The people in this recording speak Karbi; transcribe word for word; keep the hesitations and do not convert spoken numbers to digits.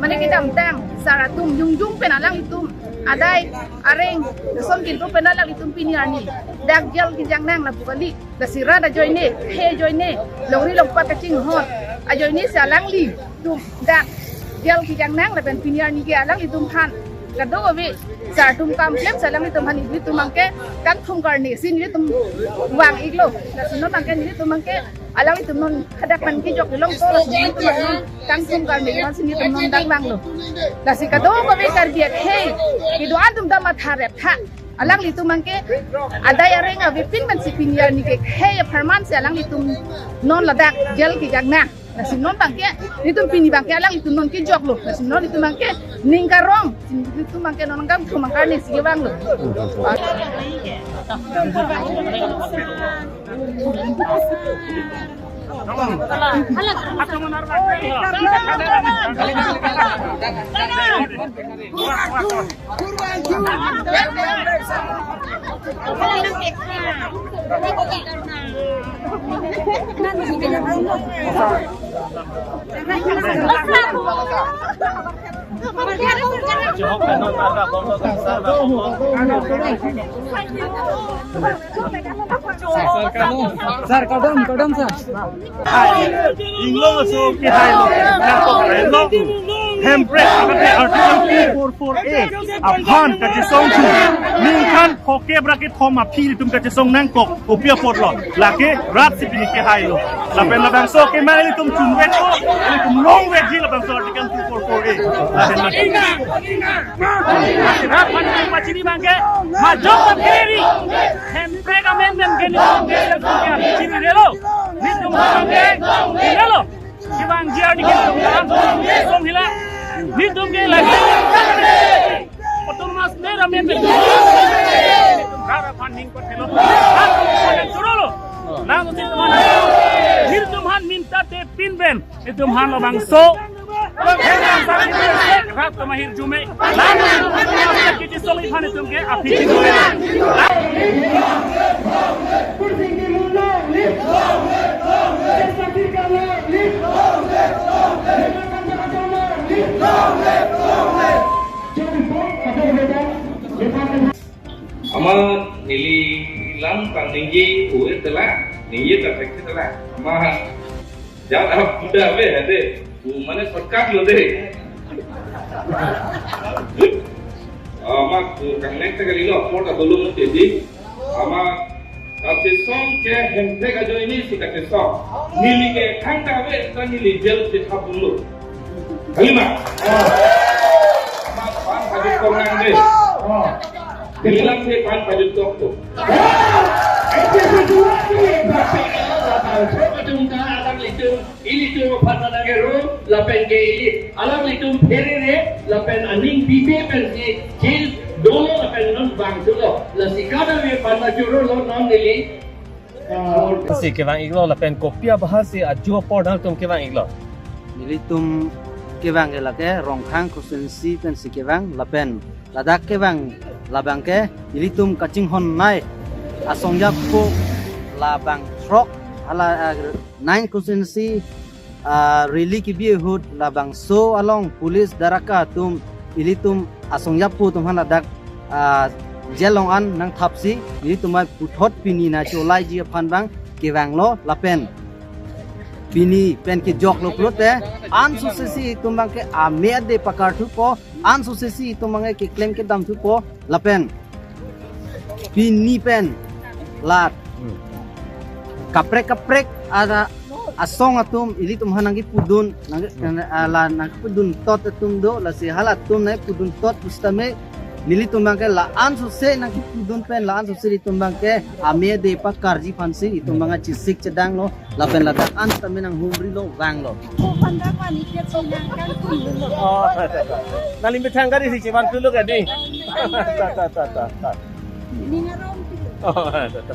Mane kedamtang sar atum jongjong pen alanglitum adai areng, lason kintu pen alanglitum pini arni dak jail kejang nang lapu kali. Lasi rat ajoine, khei ajoine, longri longpat kachinghon ajoine si alanglitum dak jail kejang nang lapen pini arni ke alanglitum aphan kadokave sar atum kam klem si alanglitum aphan ilitum abangke kangthum karne si nelitum vang-iklo. Lasi non abangke nelitum abangke alanglitum non hadak pen kejok kelong to, lasi nelitum non kangthum karne si nelitum non dak vanglo. Lasi kadokave Karbi akhei kedo-an atum ta matha rep tha. Alanglitum abangke adai areng avepin pensi pini arni ke khei apharman si alanglitum non ladak jail kejang nang. Lasi non abangke nelitum pini abangke alanglitum non kejoklo. Lasi non nelitum abangke ning karong, nelitum abangke non kangthum karne si kevanglo. Sir, kardom, kardom, sir. Hai, inglong aso kehailo, nangkok hailo. Hemprek abangke Article two four four A aphan kachesong thu. Ningkan phokep ra kethom aphi ilitum kachesong nangkok kopi apotlo. Lake rat si pini kehailo. Lapen labangso ke mane ilitum chunvekpo, ilitum longvekji labangso Article two four four A. Lapen lake rat aphan pachini abangke majok aperi. Hemprek amendment ke nelitum ke chinilo. Nelitum abangke chinilo. Kevangji arni ke nelitum song helo. Nelitum ke lagi autonomous state amendment. Rat aphan ning pathelo. Rat aphan chorolo. Nang usin teman. Nelitum aphan minta te pinben. Nelitum aphan labangso rat atum ahirjume. Nang kechisong iphan nelitum ke aphi chidure. Ama neli lang tang ningje ue tela, ningje ta thek tela. Ama jat ap muda be hade, mane shortcut lo de. Ama kangnek ta kalilo, apor ta dolo mo tedi. Ama kachesong ke Hemprek ajoine si kachesong. Neli ke khang ta ave ta neli jail si thap dulu. Kalima. Ama pan pajut kong nang de. Neli lang si pan pajut kok tu. Ilitum aphan nang kero, lapen ke ili alanglitum pherere, lapen aning bibe pensi jail dolo lapen non vangthulo. Lasi kadokave aphan ta chorolo non neli. Si kevang-iklo lapen kopi abahasi ajo apor nangtum kevang-iklo. Nelitum kevang ke lake Rongkhang constituency pensi kevang lapen ladak kevang labangke ilitum kachinghonnei asong japo labang throk hala, ah, nine constituency, ah, rally kebi ahut labangso along police daraka atum ilitum asong japo atum aphan ladak, ah, jail along an nangthapsi ilitum mai puthot pini nangcholaiji aphan abang kevanglo lapen pini pen kejoklo pulote ansose si itum abangke ame ade pakarthupo, ansose si itum abangke keklem kedamthupo lapen pini pen la kaprek kaprek ada asong atum ilitum aphan nangkepudun, nang, ah, la nangkepudun tot atum do, lasi halatum nangkepudun tot pusitame nelitum abangke la ansose nangkepudun pen la ansose ilitum abangke ame ade pakarji aphansi itum abangke chesik chedanglo lapen ladak an tame nanghumrilo vanglo. Ko panda pani ke chinang kan tundunlo. Oh, ta, ta, ta. Nangli methang gari si chevan tuluk ya, di? Ta, ta, ta, ta, ta. Ini ngarong. Oh, ta, ta.